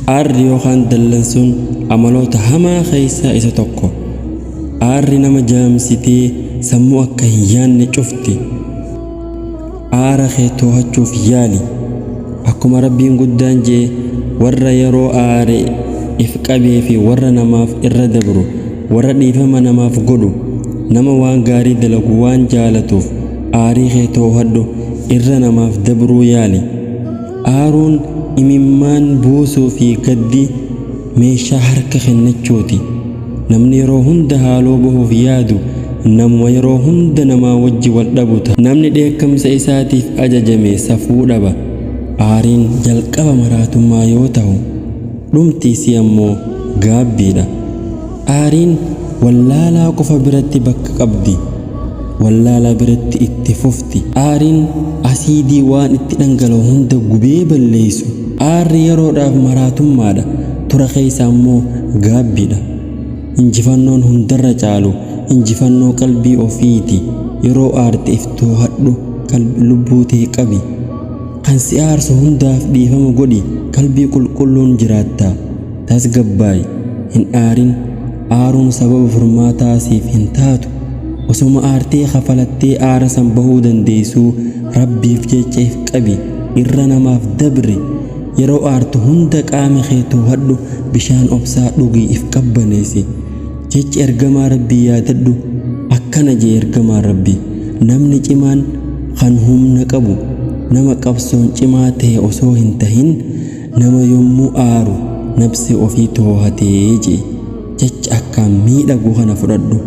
Aarri yookaan dallansuun amaloota hamaa keessaa isa tokko. Aarri nama jaamsitee sammuu akka hin yaanne cufti. Aara kee toohachuuf yaali. Akkuma Rabbiin guddaan je'e warra yeroo aare if qabee fi warra namaaf irra dabru, warra dhiifama namaaf godhu, nama waan gaarii dalagu waan jaalatuuf aarii kee toohadhu irra namaaf dabruu yaali. Aaruun imimmaan buusuu fi gaddi meeshaa harka kennachuuti. Namni yeroo hunda haaloo bahuuf yaadu namuma yeroo hunda namaa wajji wal dhabu taha. Namni dheekkamsa isaatiif ajajame safuu dhaba. Aariin jalqaba maraatummaa yoo tahu, dhumti isii ammoo gaabbiidha. Aariin wallaalaa qofa biratti bakka qabdi. Wallaalaa biratti itti fufti. Aariin asiidii waan itti dhangala'u hunda gubee balleessu. Aarri yeroodhaaf maraatummaadha, tura keessa ammoo gaabbiidha. Injifannoon hundarra caalu injifannoo qalbii ofiiti. Yeroo aarte if toohadhu, lubbuu tee qabi. Kan si aarsu hundaaf dhiifama godhi, qalbii qulqulluun jiraatta. Tasgabbaa'i, hin aarin. Aaruun sababa furmaataa siif hin taatu. Osoma aartee kafalattee aara san bahuu dandeessuu Rabbiif jecha if qabi, irra namaaf dabri. Yeroo aartu hunda qaama kee toohadhu, bishaan obsaa dhugii if qabbaneessi. Jecha Ergamaa Rabbii yaadadhu, akkana je'e Ergamaan Rabbii, Namni cimaan kan humna qabu nama qabsoon cimaa tahe osoo hin tahin, Nama yommuu aaru nabsee ofii toohate je'e. Jecha akkaan miidhagu kana fudhadhu.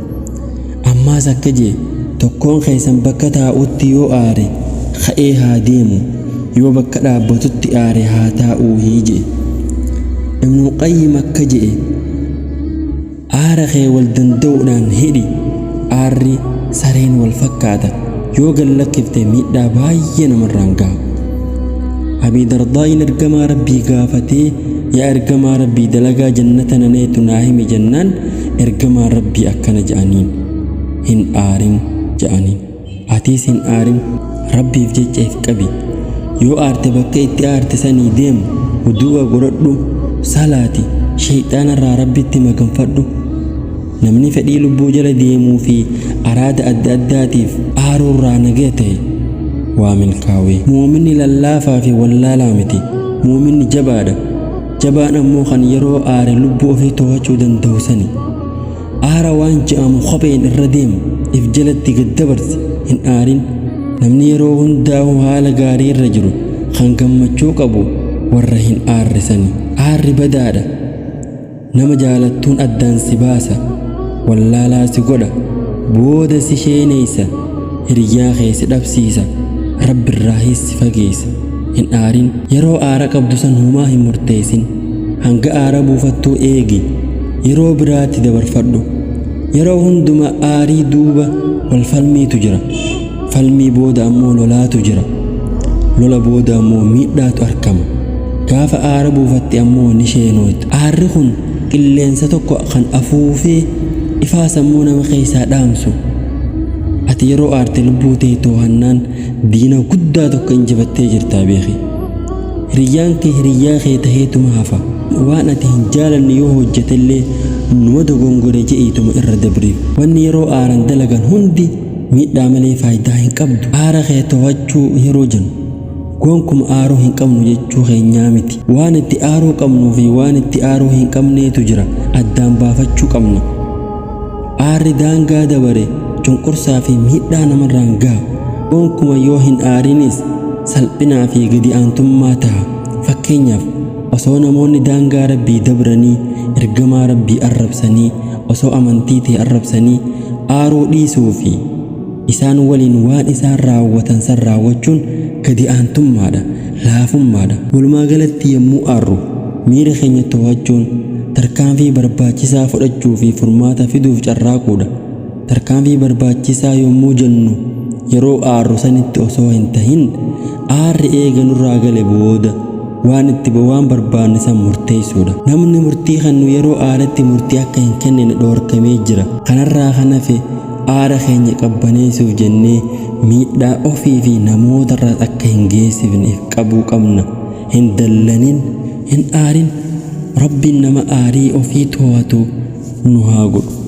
Ammaas akka je'e, Tokkoon keessan bakka taa'utti yoo aare ka'ee haa deemu, yoo bakka dhaabbatutti aare haa taa'uuhi je'e. Ibnul Qayyim akka je'e, Aara kee wal danda'uudhaan hidhi, aarri sareen wal fakkaata, yoo gad lakkifte miidhaa baay'ee namarraan gaha. Abii Dardaa'iin Ergamaa Rabbii gaafatee, Yaa Ergamaa Rabbii dalagaa jannata naneetu naa himi jennaan, Ergamaan Rabbii akkana ja'aniin, Hin aarin ja'aniin. Atiis hin aarin, Rabbiif jecha if qabi. Yoo aarte bakka itti aarte sanii deem, wuduu'a godhadhu, salaati, sheyxaanarraa Rabbitti maganfadhu. Namni fedhii lubbuu jala deemuu fi araada adda addaatiif aaruurraa nagaya tahe waa milkaawe. Mu'minni lallaafaa fi wallaalaa miti. Mu'minni jabaadha. Jabaan ammoo kan yeroo aare lubbuu ofii toohachuu dandahu sani. Aara waan je'amu kopheen irra deem, if jalatti gad dabarsi, hin aarin. Namni yeroo hundaahu haala gaarii irra jiru, kan gammachuu qabu warra hin aarre sani. Aarri badaadha. Nama jaalattuun addaan si baasa, wallaalaa si godha, booda si sheeneysa, hiriyyaa kee si dhabsiisa, Rabbirraahis si fageeysa. Hin aarin. Yeroo aara qabdu san humaa hin murteeysin. Hanga aara buufattuu eegi. Yeroo biraatti dabarfadhu. Yeroo hunduma aarii duuba wal falmiitu jira. Falmii booda ammoo lolaatu jira. Lola booda ammoo miidhaatu arkama. Gaafa aara buufatte ammoo ni sheenooyta. Aarri kun qilleensa tokko kan afuufee ifaa sammuu nama keessaa dhaamsu. Ati yeroo aarte lubbuu tee toohannaan diina guddaa tokko injifattee jirtaa beeki. Hiriyyaan kee hiriyyaa kee taheetuma hafa. Waan ati hin jaalanne yoo hojjatellee numa dogongore je'iituma irra dabriif. Wanni yeroo aaran dalagan hundi miidhaa malee faaydaa hin qabdu. Aara kee tohachuu yeroo jennu gonkuma aaruu hin qabnu jechuu keenyaa miti. Waan itti aaruu qabnuu fi waan itti aaruu hin qabneetu jira addaan baafachuu qabna. Aarri daangaa dabare cunqursaa fi miidhaa namarraan gaha. Gonkuma yoo hin aarinis salphinaa fi gadi aantummaa taha. Fakkeenyaaf, osoo namoonni daangaa Rabbii dabranii, Ergamaa Rabbii arrabsanii, osoo amantii tee arrabsanii aaruu dhiisuu fi isaan waliin waan isaan raawwatan san raawwachuun gadi aantummaadha, laafummaadha. Walumaa galatti yommuu aarru miira keenya too'achuun tarkaanfii barbaachisaa fudhachuu fi furmaata fiduuf carraaquudha. Tarkaanfii barbaachisaa yommuu jennu yeroo aarru sanitti osoo hin tahin aarri eega nurraa gale booda waan itti waan barbaanne san murteessuudha. Namni murtii kennu yeroo aaretti murtii akka hin kennine dhoorkamee jira. Kanarraa kan hafe aara keenya qabbaneessuuf jennee miidhaa ofii fi namootarraas akka hin geessifne if qabuu qabna. Hin dallanin, hin aarin. Rabbiin nama aarii ofii too'atu nu haa godhu.